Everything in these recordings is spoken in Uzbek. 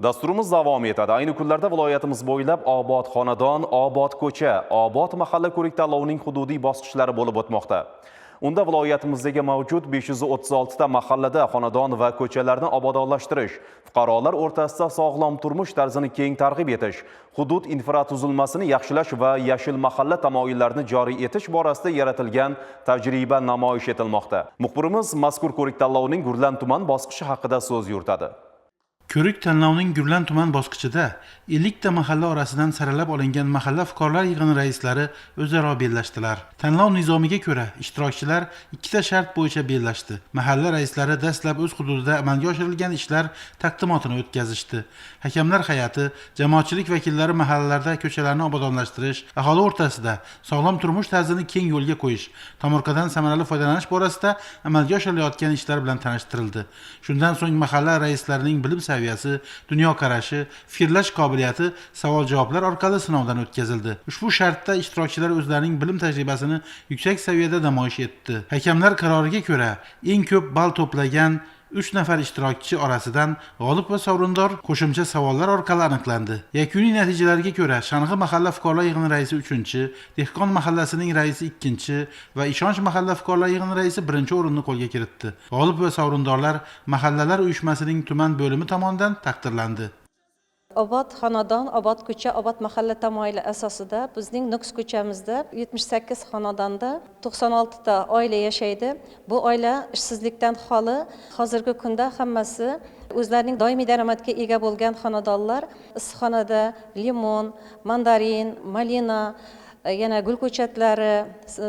Dasturimiz davom etadi. Ayni kunlarda viloyatimiz bo'ylab "Obod xonadon, obod ko'cha, obod mahalla" ko'rik tanlovining hududiy bosqichlari bo'lib o'tmoqda. Unda viloyatimizdagi mavjud 536 ta mahallada xonadon va ko'chalarni obodonlashtirish, fuqarolar o'rtasida sog'lom turmush tarzini keng targ'ib etish, hudud infratuzilmasini yaxshilash va yashil mahalla tamoyillarini joriy etish borasida yaratilgan tajriba namoyish etilmoqda. Muxbirimiz mazkur ko'rik tanlovining Gurlan tuman bosqichi haqida so'z yuritadi. Ko'rik tanlovning Gurlan tuman bosqichida 50 ta mahalla orasidan saralab olingan mahalla fuqarolar yig'ini raislari o'zaro bellashdilar. Tanlov nizomiga ko'ra, ishtirokchilar ikkita shart bo'yicha bellashdi. Mahalla raislari dastlab o'z hududida amalga oshirilgan ishlar taqdimotini o'tkazishdi. Hakamlar hay'ati, jamoatchilik vakillari mahallalarda ko'chalarni obodonlashtirish, aholi o'rtasida sog'lom turmush tarzini keng yo'lga qo'yish, tomorqadan samarali foydalanish borasida amalga oshirilayotgan ishlar bilan tanishtirildi. Shundan so'ng mahalla raislarining bilim saviyasi, dunyoqarashi, fikrlash qobiliyati savol-javoblar orqali sinovdan o'tkazildi. Ushbu shartda ishtirokchilar o'zlarining bilim tajribasini yuksak saviyada namoyish etdi. Hakamlar qaroriga ko'ra, eng ko'p ball to'plagan 3 nafar ishtirokchi orasidan g'olib va sovrindor qo'shimcha savollar orqali aniqlandi. Yakuniy natijalarga ko'ra, Shang'i mahalla fuqarolar yig'ini raisi 3, Dehqon mahallasining raisi 2 va Ishonch mahalla fuqarolar yig'ini raisi 1 o'rinni qo'lga kiritdi. G'olib va sovrindorlar mahallalar uyushmasining tuman bo'limi tomonidan taqdirlandi. "Obod xonadon, obod ko'cha, obod mahalla" tamoyili asosida bizning Nukus ko'chamizda 78 xonadonda 96 ta oila yashaydi. Bu oila ishsizlikdan xoli. Hozirgi kunda hammasi o'zlarining doimiy daromadga ega bo'lgan xonadonlar. Issiqxonada limon, mandarin, malina, yana gul ko'chatlari,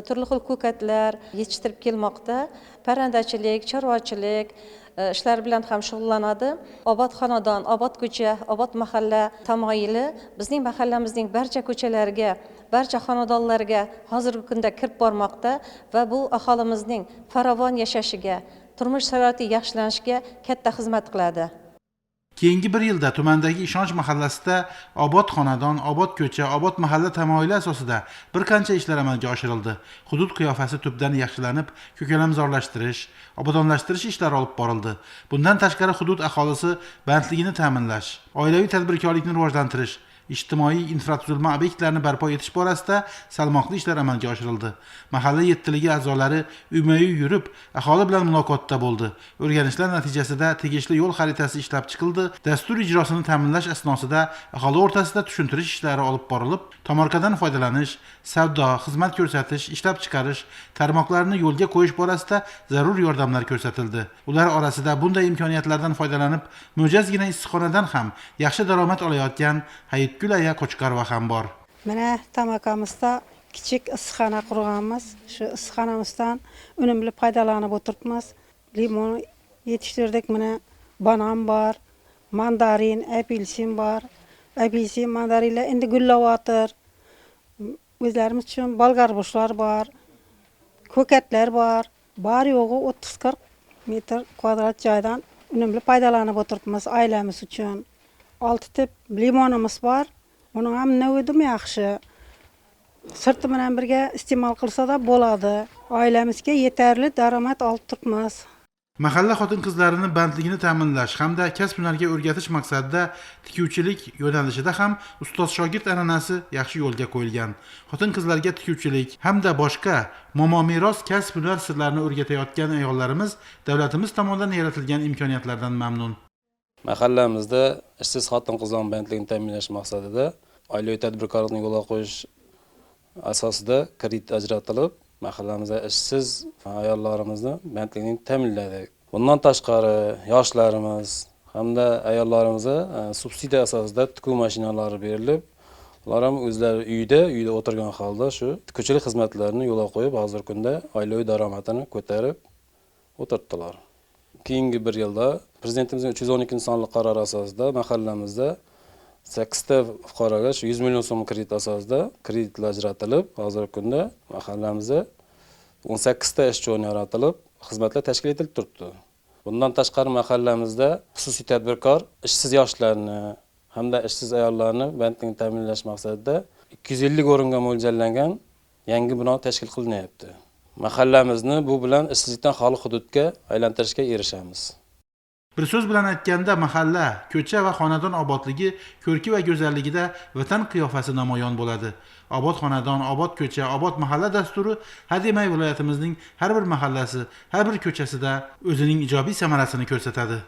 turli xil ko'katlar yetishtirib kelmoqda. Parrandachilik, chorvachilik ishlari bilan ham shug'ullanadi. "Obod xonadon, obod ko'cha, obod mahalla" tamoyili bizning mahallamizning barcha ko'chalariga, barcha xonadonlarga hozirgi kunda kirib bormoqda va bu aholimizning farovon yashashiga, turmush sharoiti yaxshilanishiga katta xizmat qiladi. Keyingi bir yilda tumandagi Ishonch mahallasida "Obod xonadon, obod ko'cha, obod mahalla" tamoyili asosida bir qancha ishlar amalga oshirildi. Hudud qiyofasi tubdan yaxshilanib, ko'kalamzorlashtirish, obodonlashtirish ishlari olib borildi. Bundan tashqari, hudud aholisi bandligini ta'minlash, oilaviy tadbirkorlikni rivojlantirish, ijtimoiy infratuzilma obyektlarini barpo etish borasida salmoqli ishlar amalga oshirildi. Mahalla yettiligi a'zolari uyma-uy yurib, aholi bilan muloqotda bo'ldi. O'rganishlar natijasida tegishli yo'l xaritasi ishlab chiqildi. Dastur ijrosini ta'minlash asnosida aholi o'rtasida tushuntirish ishlari olib borilib, tomorqadan foydalanish, savdo, xizmat ko'rsatish, ishlab chiqarish tarmoqlarini yo'lga qo'yish borasida zarur yordamlar ko'rsatildi. Ular orasida bunday imkoniyatlardan foydalanib, mo'jazgina issiqxonadan ham yaxshi daromad olayotgan Hayitgul aya Qo'chqorova ham bor. Mana, tomokamizda kichik issiqxona qurganmiz. Shu issiqxonamizdan unumli foydalanib o'tiribmiz. Limon yetishtirdik, mana, banan bor, mandarin, apelsin bor. Apelsin, mandarinlar endi gullayotir. O'zlarimiz uchun bolgarbushlar bor, ko'katlar bor. Bor yo'g'i 30-40 metr kvadrat joydan unumli foydalanib o'tiribmiz oilamiz uchun. Olti tip limonimiz bor. Uning ham navidi yaxshi. Sirti bilan birga iste'mol qilsa da bo'ladi. Oilamizga yetarli daromad olib turibmiz. Mahalla xotin-qizlarini bandligini ta'minlash hamda kasb-hunarga o'rgatish maqsadida tikuvchilik yo'nalishida ham ustoz-shogird an'anasi yaxshi yo'lga qo'yilgan. Xotin-qizlarga tikuvchilik hamda boshqa momomeros kasb-hunar sirlarini o'rgatayotgan ayollarimiz davlatimiz tomonidan yaratilgan imkoniyatlardan mamnun. Mahallamizda ishsiz xotin-qizlarning bandligini ta'minlash maqsadida oilaviy tadbirkorlikni yo'lga qo'yish asosida kredit ajratilib, mahallamizda ishsiz ayollarimizni bandligini ta'minladik. Bundan tashqari, yoshlarimiz hamda ayollarimizga subsidiya asosida tikuv mashinalari berilib, ular ham o'zlari uyda o'tirgan holda shu tikuvchilik xizmatlarini yo'lga qo'yib, hozirgi kunda oilaviy daromadini ko'tarib o'tiribdilar. Keyingi bir yilda Prezidentimizning 312-sonli qarori asosida mahallamizda sakkizta fuqaroga shu 100 million so'm kredit asosida kreditlar ajratilib, hozirgi kunda mahallamizda 18 ta ishchi o'rni yaratilib, xizmatlar tashkil etilib turibdi. Bundan tashqari, mahallamizda xususiy tadbirkor ishsiz yoshlarni hamda ishsiz ayollarni bandligini ta'minlash maqsadida 250 o'ringa mo'ljallangan yangi bino tashkil qilinyapti. Mahallamizni bu bilan ishsizlikdan xoli hududga aylantirishga erishamiz. Bir so'z bilan aytganda, mahalla, ko'cha va xonadon obodligi, ko'rki va go'zalligida vatan qiyofasi namoyon bo'ladi. Obod xonadon, obod ko'cha, obod mahalla dasturi hademay viloyatimizning har bir mahallasi, har bir ko'chasida o'zining ijobiy samarasini ko'rsatadi.